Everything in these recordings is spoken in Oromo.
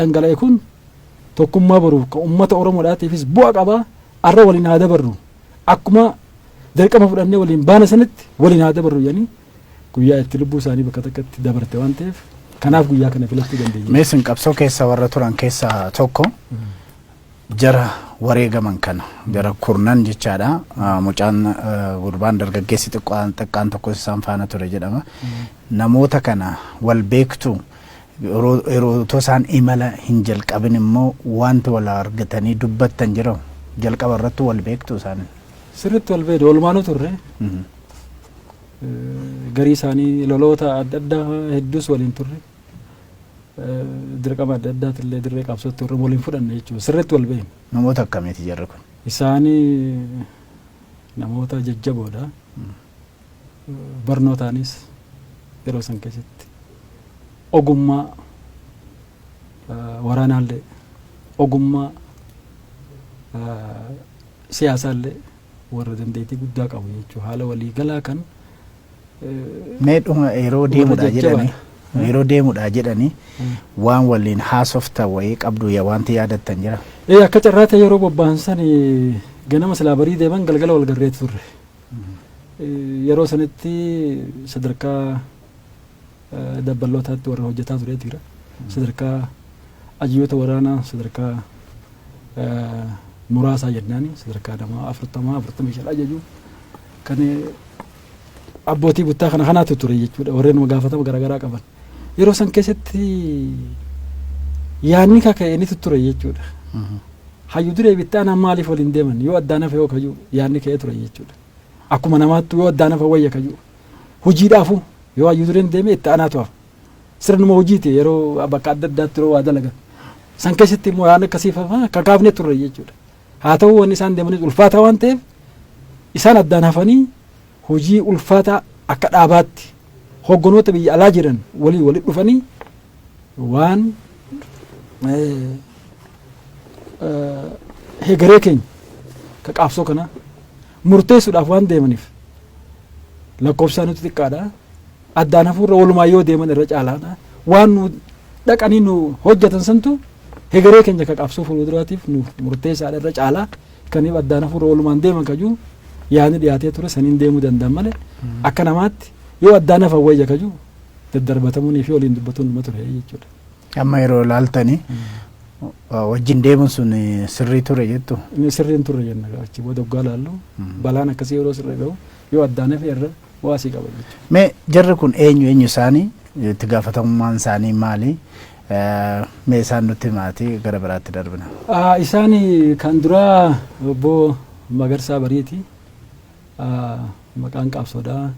dhangala'e kun tokkummaa boruuf kan uummata Oromoodhaatiifis bu'a qaba. Arra waliin haa dabarru. Akkuma dirqama fudhannee waliin baana sanitti waliin haa dabarru jedhanii guyyaa itti lubbuu isaanii bakka takkatti dabarte waan ta'eef, kanaaf guyyaa kana filachuu dandeenya. Mee isin qabsoo keessa warra turan keessaa tokko, jara wareegaman kana, jara kurnan jechaadha. Mucaan gurbaan dargaggeessi xiqqaan xiqqaan tokkos isaan faana ture jedhama. Namoota kana wal beektu? Yeroo otoo isaan imala hin jalqabin immoo wanti wal argatanii dubbattan jira? Jalqaba irratti wal beektu isaan? Sirriitti wal beeknu, walumaanuu turre. Garii isaanii loloota adda addaa hedduus waliin turre. Dirqama adda addaatillee dirree qabsootti warra waliin fudhanne jechuudha. Sirriitti wal beeknu. Namoota akkamiiti jarri kun? Isaanii namoota jajjaboodha. Barnootaanis yeroo san keessatti ogummaa waraanaallee, ogummaa siyaasaallee warra dandeettii guddaa qabu jechuudha. Haala waliigalaa kan Mee dhuma yeroo warra deemudha jedhanii jajjabaadha. Yeroo deemudha jedhanii waan waliin haasofta wayii qabdu ya wanti yaadattan jira? Ee, akka carraa ta'e yeroo bobba'an san ganama silaa barii deeman, galgala wal garreetu turre. Yeroo sanitti sadarkaa dabballootaatti warra hojjetaa tureetu jira. Sadarkaa ajajoota waraanaa sadarkaa muraasaa jennaani, sadarkaa nama 40, 45 ajaju kan abbootii buttaa kana kanaatu ture jechuudha, warreen gaafatama garaagaraa qaban. Yeroo san keessatti yaadni kaka'e ni ture jechuudha. Hayyu duree itti aanaan maaliif waliin deeman, yoo addaan hafe yoo kayyuu yaadni ka'ee ture jechuudha. Akkuma namaattu yoo addaan hafe wayya kayyuu. Hojiidhaafu yoo hayyu dureen deeme itti aanaatu hafa. Sirnuma hojiiti, yeroo bakka adda addaatti yeroo waa dalagan. San keessatti immoo yaadni akkasii fafa kakaafne turre jechuudha. Haa ta'u, wanni isaan deemanis ulfaataa waan ta'eef, isaan addaan hafanii hojii ulfaataa akka dhaabaatti hogganoota biyya alaa jiran waliin walitti dhufanii waan hegeree keenya ka qaabsoo kana murteessuudhaaf waan deemaniif, lakkoofsaan nuti xiqqaadha. Addaan hafuurra walumaa yoo deeman irra caalaadha. Waan nu dhaqanii nu hojjetan santu hegeree keenya ka qabsoo fuulduraatiif nu murteessaadha, irra caalaa kaniif addaan hafuurra walumaan deeman kajuu yaadni dhiyaatee ture. Saniin deemuu danda'an malee, akka namaatti yoo addaan hafan wayya kajuu daddarbatamuunii fi waliin dubbatuun numa ture jechuudha. Amma yeroo ilaaltanii wajjin deemuun sun sirrii ture jettu? Inni sirriin turre jenna. Achi booda waggaa laallu, balaan akkasii yeroo sirra ga'u yoo addaan hafe irra waasii qaba jechuudha. Mee jarri kun eenyu eenyu isaanii? Itti gaafatamummaan isaanii maali? Mee isaan nutti himaatii gara biraatti darbina. Isaan kan duraa obbo Magarsaa Bariiti. Maqaan qabsoodhaa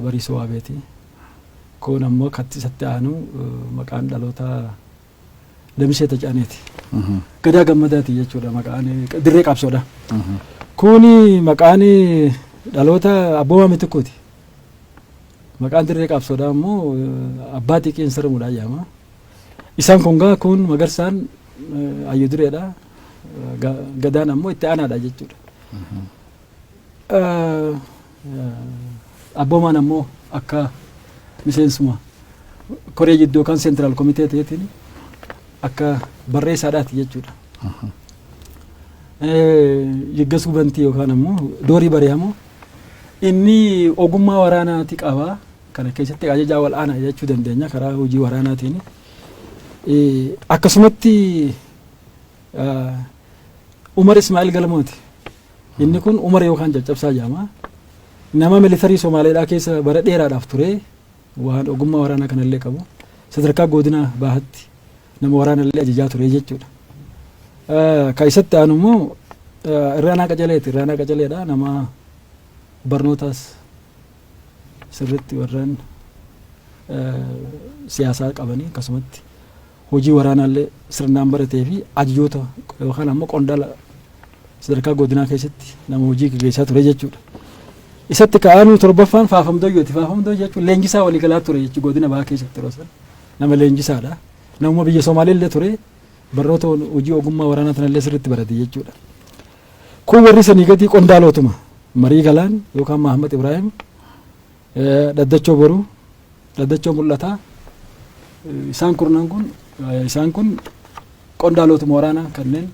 Bariisoo Waabeeti. Kun ammoo katti isatti aanu maqaan dhalootaa Damisee Tacaaneeti. Gadaa Gammadaati jechuudha maqaan dirree qabsoodha. Kuni maqaan dhaloota Abboomaa Mitikkuuti. Maqaan dirree qabsoodha immoo Abbaa Xiiqiin Sirmuudha jedhama. Isaan kun gaa kun Magarsaan ayyu dureedha. Gadaan ammoo itti aanaadha jechuudha. Abboomaan ammoo akka miseensuma koree jidduu yookaan central committee ta'eetiin akka barreessaadhaati jechuudha. Yiggasuu Bantii yookaan ammoo Doorii Bari'amoo, inni ogummaa waraanaati qaba. Kana keessatti ajajaa wal aanaa jechuu dandeenya karaa hojii waraanaatiin. Akkasumatti Umar Ismaa'il Galmooti. Inni kun Umar yookaan Caccabsaa jedhama. Nama militarii Somaaleedhaa keessa bara dheeraadhaaf ture, waan ogummaa waraanaa kanallee qabu. Sadarkaa godina bahaatti nama waraanallee ajajaa ture jechuudha. Ka isatti aanu immoo Irraanaa Qacaleeti. Irraanaa Qacaleedha, nama barnootaas sirriitti warreen siyaasaa qabanii, akkasumatti hojii waraanaallee sirnaan baratee fi ajajoota yookaan ammoo qondaala sadarkaa godinaa keessatti nama hojii gaggeessaa ture jechuudha. Isatti ka'anuu torbaffaan Faafamdooyyooti. Faafamdooyyoo jechuun leenjisaa waliigalaa ture jechuudha, godina bahaa keessatti yeroo sana nama leenjisaadha. Namuma biyya Somaaleellee ture, barnoota hojii ogummaa waraanaa tanallee sirriitti barate jechuudha. Kun warri sanii gadi qondaalootuma Marii Galaan yookaan Mahammad Ibrahim, Dhaddachoo Boruu, Dhaddachoo Mul'ataa, isaan kurnan kun Isaan kun qondaalotuma waraanaa kanneen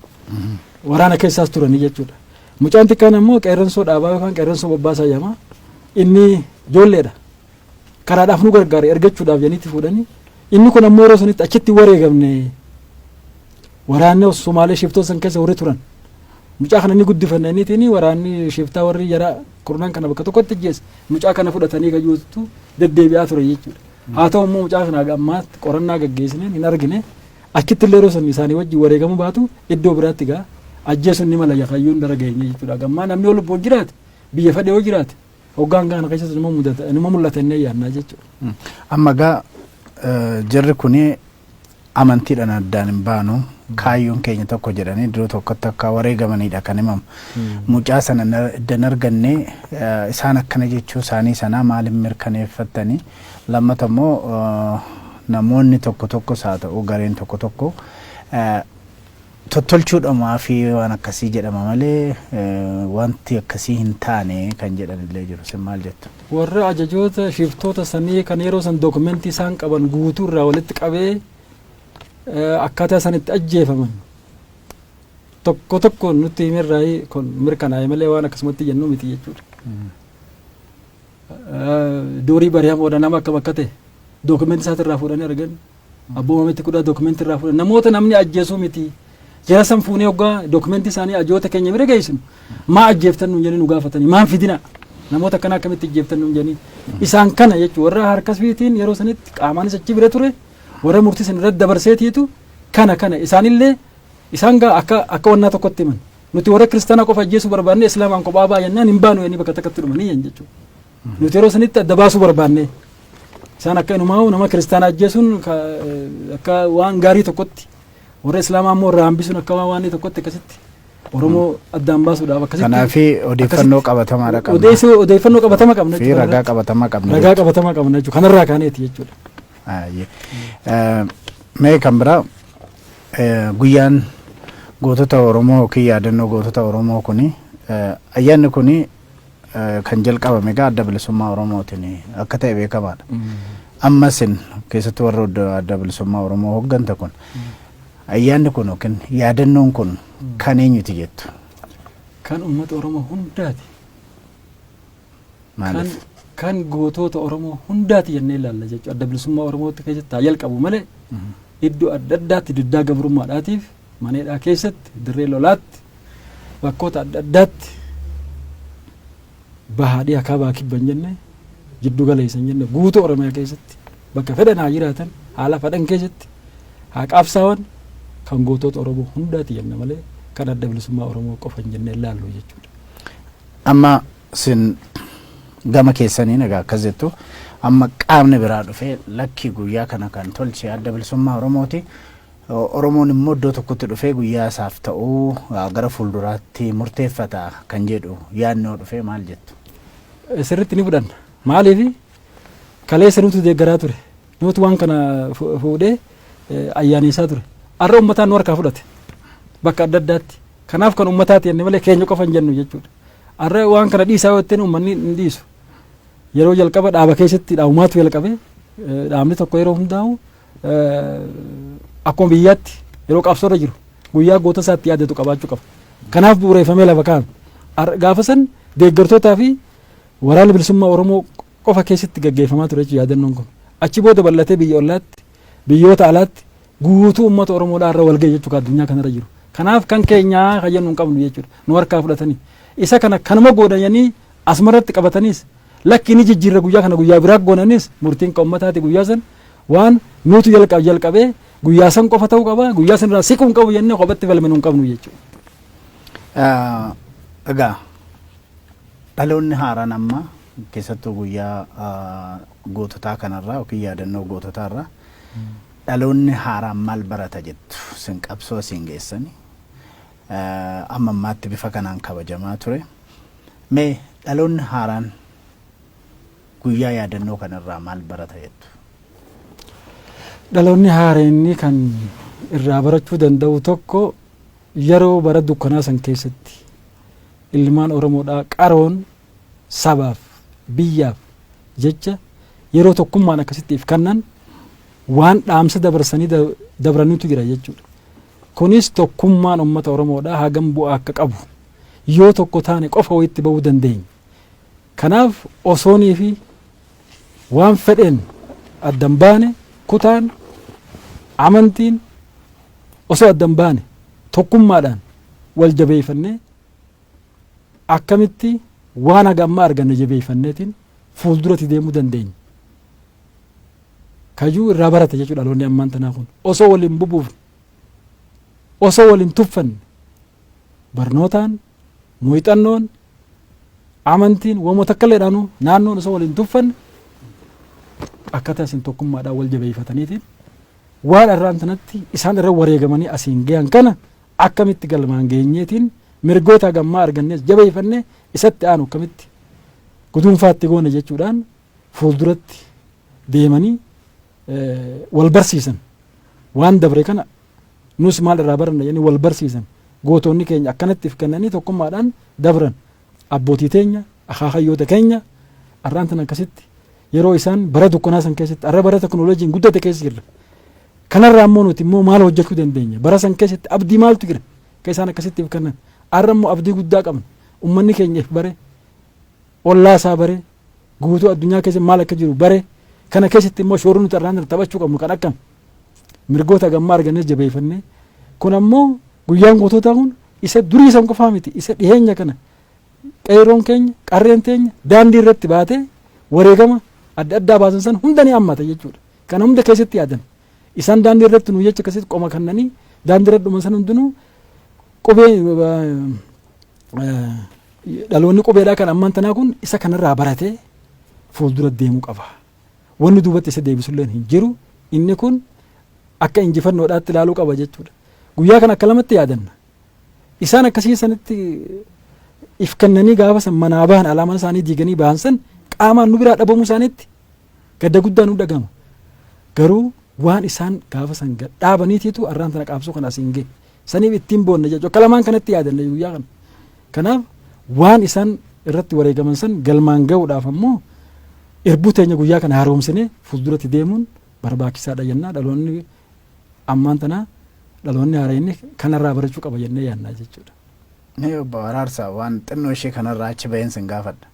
waraana keessaas turanii jechuudha. Mucaan xiqqaan ammoo Qeerransoo Dhaabaa yookaan Qeerransoo Bobbaasaa jedhama. Inni ijoolleedha. Karaadhaaf nu gargaara ergachuudhaaf jedhaniitti fuudhanii. Inni kun ammoo yeroo sanitti achitti wareegamne, waraanni Somaalee shiftoota san keessa warri turan. Mucaa kana ni guddifanna innitiin waraanni shiftaa warri jara kurnaan kana bakka tokkotti ajjeese. Mucaa kana fudhatanii kayyuutu deddeebi'aa ture jechuudha. Haa ta'u immoo mucaa kana haga ammaatti qorannaa gaggeessineen hin argine. Achitti illee yeroo san isaanii wajjin wareegamuu baatu, iddoo biraatti gaa ajjeesuun ni mala kayyuun dara geenye jechuudha. Haga ammaa namni yoo lubbuun jiraate, biyya fedhe yoo jiraate, hoggaan kana keessatti nima mudata, nima mul'ata inni yaadnaa jechuudha. Amma gaa jarri kuni amantiidhaan addaan hin baanu, kaayyoon keenya tokko jedhanii iddoo tokkotti akka wareegamanidha kan himamu. Mucaa sana iddan arganne isaan akkana jechuu isaanii sanaa maaliin mirkaneeffattanii? Lammata immoo namoonni tokko tokkos haa ta'u gareen tokko tokko tottolchuudhumaa fi waan akkasii jedhama malee wanti akkasii hin taane kan jedhan illee jiru. Isin maal jettu? Warra ajajoota shiftoota sanii kan yeroo san dookumentii isaan qaban guutuu irraa walitti qabee, akkaataa isaan itti ajjeefaman tokko tokko nutti himirraa kun mirkanaa'e malee waan akkasumatti jennu miti jechuudha. Doorii bari'amoodha nama akkam akka ta'e dookumentii isaatirraa fuudhanii argan. Abboomametti kudha dookumentii irraa fuudhan, namoota namni ajjeesuu miti. Jara san fuunee hoggaa dookumentii isaanii ajoota keenya bira geessinu, maa ajjeeftan nuun jedhanii nu gaafatanii, maan fidina, namoota akkanaa akkamitti ajjeeftan nuun jedhanii. Isaan kana jechuun warra harka fiitiin yeroo sanitti qaamaanis achi bira ture, warra murtii san irratti dabarseetiitu kana kana isaanillee isaan gaa akka wannaa tokkotti himan. Nuti warra kiristaanaa qofa ajjeesuu barbaanne, islaamaan kophaa baa jennaan hin baanu jennee bakka takkatti dhumanii jen jechuudha. Nuti yeroo sanitti adda baasuu barbaanne, isaan akka inumaa nama kiristaanaa ajjeesuun akka waan gaarii tokkotti, warra islaamaa immoo irraa hambisuun akka waan tokkotti, akkasitti Oromoo addaan baasuudhaaf akkasitti. Kanaaf odeeffannoo qabatamaadha qabna. Odeeffannoo qabatama qabna Fi ragaa qabatamaa qabna. Ragaa qabatamaa qabna jechuudha. Kanarraa kaaneeti jechuudha. Mee kan biraa, guyyaan gootota Oromoo yookiin yaadannoo gootota Oromoo kuni, ayyaanni kuni kan jalqabame egaa Adda Bilisummaa Oromootiin akka ta'e beekamaadha. Ammasin keessattuu warra Adda Bilisummaa Oromoo hoogganta kun, ayyaanni kun yookiin yaadannoon kun kan eenyuti jettu? Kan uummata Oromoo hundaati. Maaliif? Kan gootota Oromoo hundaati jennee ilaalla jechuudha. Adda Bilisummaa Oromootti keessatti haa jalqabu malee, iddoo adda addaatti diddaa gabrummaadhaatiif maneedhaa keessatti, dirree lolaatti, bakkoota adda addaatti, bahaa dhiha, kaabaa kibba hin jenne, jiddu galeessa hin jenne, guutuu Oromiyaa keessatti bakka fedhan haa jiraatan, haala fedhan keessatti haa qabsaawan, kan gootota Oromoo hundaati jenna malee kan Adda Bilisummaa Oromoo qofa hin jennee ilaallu jechuudha. Amma sin gama keessaniin egaa akkas jettu, amma qaamni biraa dhufee lakkii, guyyaa kana kan tolche Adda Bilisummaa Oromooti. Oromoon immoo iddoo tokkotti dhufee guyyaa isaaf ta'uu gara fuulduraatti murteeffata kan jedhu yaadnoo dhufee maal jettu? Sirriitti ni fudhanna. Maaliif? Kaleessa nutu deeggaraa ture. Nutu waan kana fuudhee ayyaaneessaa ture. Har'a uummataan nu harkaa fudhate. Bakka adda addaatti. Kanaaf kan uummataati jenne malee keenya qofa hin jennu jechuudha. Har'a waan kana dhiisaa yoo jetteen uummanni hin dhiisu. Yeroo jalqaba dhaaba keessatti dhaabumaatu jalqabe. Dhaabni tokko yeroo hundaa'u, akkuma biyyaatti yeroo qabsoorra jiru, guyyaa goota isaatti yaadatu qabaachuu qaba. Kanaaf bu'uureeffamee lafa kaa'ame. Gaafa san deeggartootaa fi Waraana Bilisummaa Oromoo qofa keessatti gaggeeffamaa ture jechuudha yaadannoon kun. Achi booda bal'atee biyya ollaatti, biyyoota alaatti, guutuu uummata Oromoodhaa irra wal ga'e jechuudha addunyaa kanarra jiru. Kanaaf kan keenyaa kan jennu hin qabnu jechuudha. Nu harkaa fudhatanii. Isa kana kanuma goonanii asumarratti qabataniis, lakki ni jijjiirra, guyyaa kana guyyaa biraa goonanis, murtiin kan uummataati. Guyyaa san waan nuutu jalqabee guyyaa san qofa ta'uu qaba, guyyaa san irraa siquu hin qabu jennee kophatti falminu hin qabnu jechuudha. Egaa dhaloonni haaraan amma keessattuu guyyaa goototaa kanarraa yookiin yaadannoo goototaarraa dhaloonni haaraan maal barata jettu? Isin qabsoo asiin geessani, amma ammaatti bifa kanaan kabajamaa ture. Mee dhaloonni haaraan guyyaa yaadannoo kanarraa maal barata jettu? Dhaloonni haareenni kan irraa barachuu danda'u tokko, yeroo bara dukkanaa san keessatti ilmaan Oromoodhaa qaroon sabaaf biyyaaf jecha yeroo tokkummaan akkasitti if kennan Waan dhaamsa dabarsanii dabranitu jira jechuudha. Kunis tokkummaan uummata Oromoodhaa hagam bu'aa akka qabu, yoo tokko taane qofa wayitti bahuu dandeenya. Kanaaf osoonii fi waan fedheen addan baane, kutaan, amantiin osoo addan baane, tokkummaadhaan wal jabeeffannee akkamitti waan haga ammaa arganne jabeeffanneetiin fuulduratti deemuu dandeenya. Kajuu irraa barate jechuudha dhaloonni ammaan tanaa kun. Osoo waliin bubuufne, osoo waliin tuffanne, barnootaan, muuxannoon, amantiin, waanuma takka illee naannoon osoo waliin tuffanne, akkaataa isin tokkummaadhaan wal jabeeffataniitiin waan irraan tanatti isaan irra wareegamanii asiin gahan kana akkamitti galmaan geenyeetiin, mirgoota gammaa argannees jabeeffannee isatti aanu akkamitti guduunfaatti goone jechuudhaan fuulduratti deemanii wal barsiisan. Waan dabre kana nus maal irraa baranna jedhanii wal barsiisan. Gootonni keenya akkanatti if kennanii tokkummaadhaan dabran, abbootii teenya, akaakayyoota keenya har'aan tan akkasitti yeroo isaan bara dukkanaa san keessatti, har'a bara teknooloojiin guddate keessa jirra. Kanarraa immoo nuti immoo maal hojjechuu dandeenya? Bara san keessatti abdii maaltu jira akka isaan akkasitti if kennan? Har'a immoo abdii guddaa qabna. Ummanni keenya if bare, ollaa isaa bare, guutuu addunyaa keessa maal akka jiru bare. Kana keessatti immoo shoorri nuti har'aan taphachuu qabnu kan akkam mirgoota gammaa argannes jabeeffannee, kun ammoo guyyaan gootota kun isa durii san qofaa miti, isa dhiheenya kana qeerroon keenya, qarreen teenya daandii irratti baatee wareegama adda addaa baasan san hunda ni hammata jechuudha. Kana hunda keessatti yaadan. Isaan daandii irratti nu jecha akkasitti qoma kannanii daandii irratti dhuman san hundinuu qubee dhaloonni qubeedhaa kan ammaan tanaa kun isa kanarraa baratee fuuldura deemuu qaba. Wanni duubatti isa deebisullee hin jiru. Inni kun akka injifannoodhaatti ilaaluu qaba jechuudha. Guyyaa kana akka lamatti yaadanna. Isaan akkasii sanitti if kennanii gaafa san manaa bahan, alaa mana isaanii diiganii bahan san, qaamaan nu biraa dhabamuu isaaniitti gadda guddaa nu dhagama. Garuu waan isaan gaafa san dhaabaniitiitu arraan tana qaabsoo kana asiin gahe. Saniif ittiin boonna jechuudha. Akka lamaan kanatti yaadanna guyyaa kana. Kanaaf waan isaan irratti wareegaman san galmaan gahuudhaaf ammoo irbuu teenya guyyaa kana haaromsinee fuulduratti deemuun barbaachisaadha jennaa. Dhaloonni ammaan tanaa, dhaloonni haaraan kanarraa barachuu qaba jennee yaadnaa jechuudha. Mee obbo Araarsaa, waan xinnoo ishee kanarraa achi baheen sin gaafadha.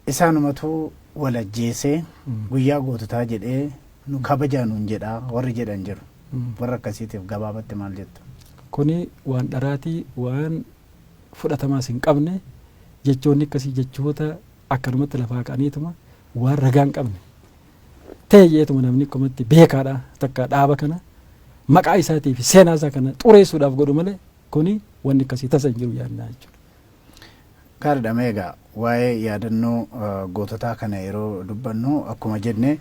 Isaanumatu wal ajjeesee guyyaa goototaa jedhee nu kabajaa nuun jedhaa warri jedhan jiru. Warra akkasiitiif gabaabatti maal jettu? Kuni waan dharaatii, waan fudhatamaas hin qabne. Jechoonni akkasii jechoota akkanumatti lafaa ka'aniituma waan ragaa hin qabne ta'e jeetuma namni akkumatti beekaadha takka dhaaba kana maqaa isaatii fi seenaa isaa kana xureessuudhaaf godhu malee, kuni wanni akkasii tasa hin jiru yaadnaa jechuudha. Gaariidha. Mee egaa waa'ee yaadannoo goototaa kana yeroo dubbannu, akkuma jenne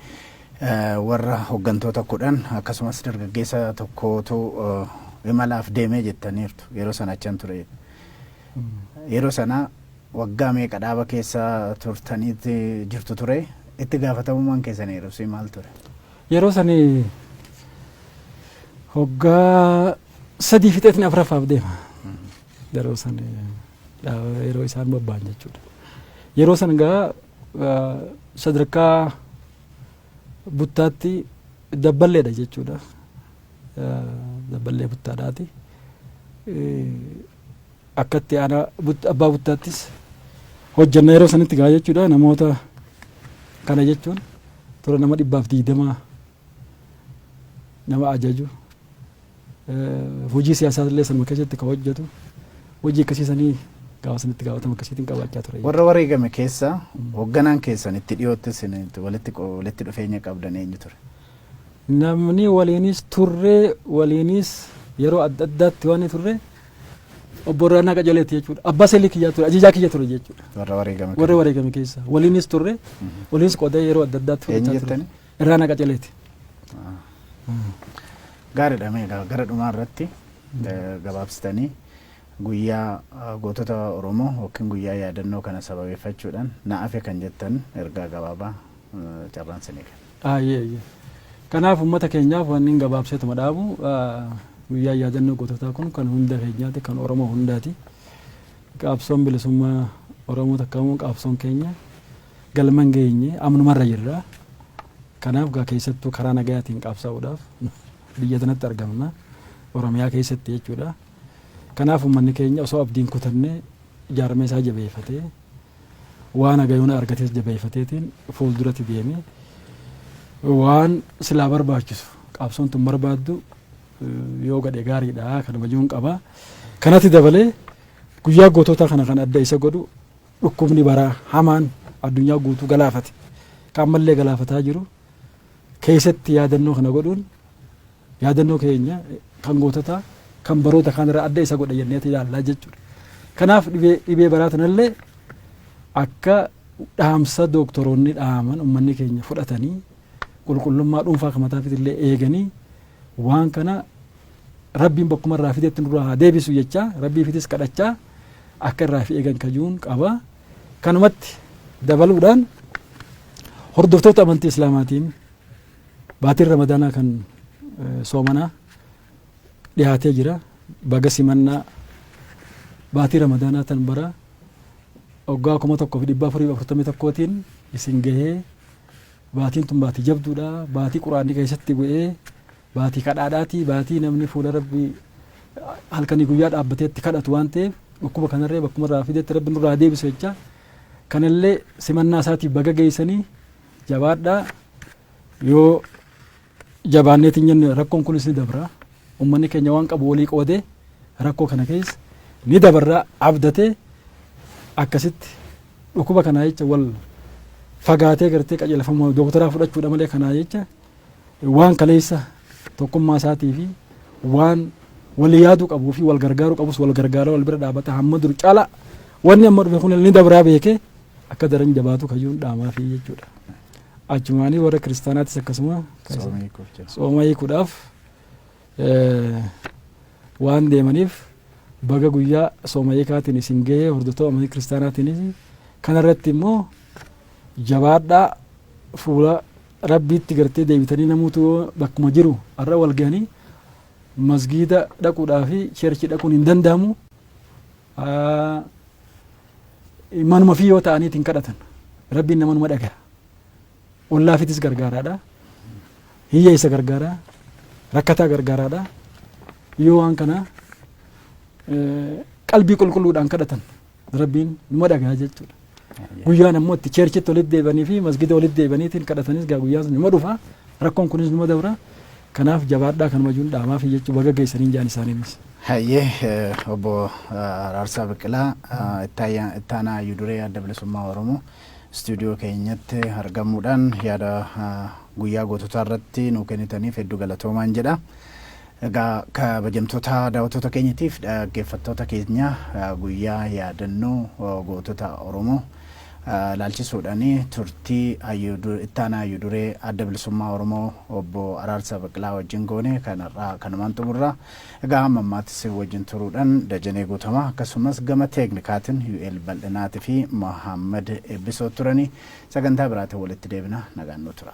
warra hooggantoota 10 akkasumas dargaggeessa tokkotu imalaaf deemee jettaniirtu. Yeroo sana achan ture. Yeroo sana waggaa meeqa dhaaba keessa turtaniitti jirtu ture? Itti gaafatamummaan keessan yeroo maal ture? Yeroo sani waggaa 3 fixeetiin afuraffaaf deema. Yeroo sani yeroo isaan bobba'an jechuudha. Yeroo san gaa sadarkaa buttaatti dabballeedha jechuudha. Dabballee buttaadhaati. Akkatti aanaa abbaa buttaattis hojjanna yeroo sanitti gaa jechuudha. Namoota kana jechuun tura nama 120 nama ajaju, hojii siyaasaa illee sanuma keessatti kan hojjetu, hojii akkasii sanii gaafa sanitti gaafatama akkasiitiin qabaachaa ture. Warra wareegame keessa hoogganaan keessan itti dhiyootti isin walitti dhufeenya qabdan eenyu ture? Namni waliinis turree, waliinis yeroo adda addaatti waan turre, obbo Irraanaa Qajaleeti jechuudha. Abbaa seelii kiyyaa ture, ajajaa kiyya ture jechuudha. Warra wareegame. Warra wareegame keessa waliinis turre, waliinis qoodee yeroo adda addaatti Eenyu fudhachaa ture. Irraanaa Qajaleeti. Gaariidha. Mee egaa gara dhumaa irratti gabaabsitanii guyyaa gootota Oromoo yookiin guyyaa yaadannoo kana sababeeffachuudhaan na hafe kan jettan ergaa gabaabaa carraan sinii kenna. Ayyee. Kanaaf uummata keenyaaf wanni hin gabaabseetuma dhaabu, guyyaa yaadannoo goototaa kun kan hunda keenyaati, kan Oromoo hundaati. Qaabsoon bilisummaa Oromoo takkaamuu qaabsoon keenya galma hin geenye, amnumarra jirra. Kanaaf gaa keessattuu karaa nagayaatiin qabsaa'uudhaaf biyya tanatti argamna, Oromiyaa keessatti jechuudha. Kanaaf uummanni keenya osoo abdiin kutannee jaarmee isaa jabeeffatee, waan hagayoona argatees jabeeffateetiin fuulduratti deemee, waan silaa barbaachisu qabsoon tun barbaaddu yoo gadhe gaariidha kanuma jiruun qaba. Kanatti dabalee guyyaa gootota kana kan adda isa godhu dhukkubni baraa hamaan addunyaa guutuu galaafate, kan ammallee galaafataa jiru keessatti yaadannoo kana godhuun yaadannoo keenya kan goototaa kan baroota kaan irraa adda isa godha jennee ilaallaa jechuudha. Kanaaf dhibee baraa tanallee akka dhaamsa dooktoroonni dhaaman uummanni keenya fudhatanii, qulqullummaa dhuunfaa kan mataa illee eeganii, waan kana rabbiin bakkuma irraa fidetti nurraa haa deebisu jechaa, rabbii fitis kadhachaa akka irraa fi eegan kajuun qaba. Kanumatti dabaluudhaan hordoftoota amantii Islaamaatiin baatiin Ramadaanaa kan soomanaa dhiyaatee jira. Baga simannaa baatii Ramadaanaa tan bara waggaa 1441tiin isin gahee. Baatiin tun baatii jabduudha. Baatii quraanni keessatti bu'ee, baatii kadhaadhaati, baatii namni fuula rabbii halkanii guyyaa dhaabbatee itti kadhatu waan ta'eef, dhukkuba kanarree bakkuma irraa fidetti rabbi nurraa deebisu jecha, kanallee simannaa isaatiif baga geessanii. Jabaadhaa, yoo jabaanneetiin jenne rakkoon kunis ni dabra. Uummanni keenya waan qabu walii qoodee rakkoo kana keessa ni dabarraa abdatee, akkasitti dhukkuba kanaa jecha wal fagaatee gartee qajeelfama dooktaraa fudhachuudha malee, kanaa jecha waan kaleessa tokkummaa isaatii fi waan wal yaaduu qabuu fi wal gargaaruu qabus wal gargaaraa, wal bira dhaabata, hamma dur caala wanni amma dhufe kun ni dabraa beekee akka daran jabaatu kayyuun dhaamaa fi jechuudha. Achumaanii warra kiristaanaatis akkasuma sooma hiikuudhaaf waan deemaniif, baga guyyaa sooma hiikaatiin isin gahee hordoftoota amantii kiristaanaatiinis. Kanarratti immoo jabaadhaa, fuula rabbiitti gartee deebitanii, namoota bakkuma jiru har'a wal gahanii masgiida dhaquudhaa fi church dhaquun hin danda'amu. Manuma fi yoo ta'aniitiin kadhatan rabbiin namanuma dhagaha. Ollaafitis gargaaraadha. Hiyyeessa gargaaraa. Rakkataa gargaaraadha. Yoo waan kana qalbii qulqulluudhaan kadhatan rabbiin numa dhagaha jechuudha. Guyyaan ammoo itti churchitti walitti deebi'anii fi masgida walitti deebi'aniitiin kadhatanis gaa guyyaan sun numa dhufa. Rakkoon kunis numa dabra. Kanaaf jabaadhaa kanuma jiruun dhaamaa fi jechuu, baga geessaniin jaan isaaniinis. Hayyee, obbo Araarsaa Biqilaa, ittaanaa Hayyuu Adda Bilisummaa Oromoo, istuudiyoo keenyatti argamuudhaan yaada guyyaa goototaa irratti nuu kennitaniif hedduu galatoomaan jedha. Egaa kabajamtoota daawwattoota keenyatiif dhaggeeffattoota keenya, guyyaa yaadannoo gootota Oromoo ilaalchisuudhaan turtii ittaanaa Hayyuu Duree Adda Bilisummaa Oromoo obbo Araarsaa Biqilaa wajjin goone kanarraa kanumaan xumurra. Egaa hamma ammaatti isin wajjin turuudhaan Dajanee Guutamaa, akkasumas gama teeknikaatiin UL Bal'inaatii fi Mohaammed Eebbisoo turanii, sagantaa biraatiin walitti deebina, nagaan nu tura.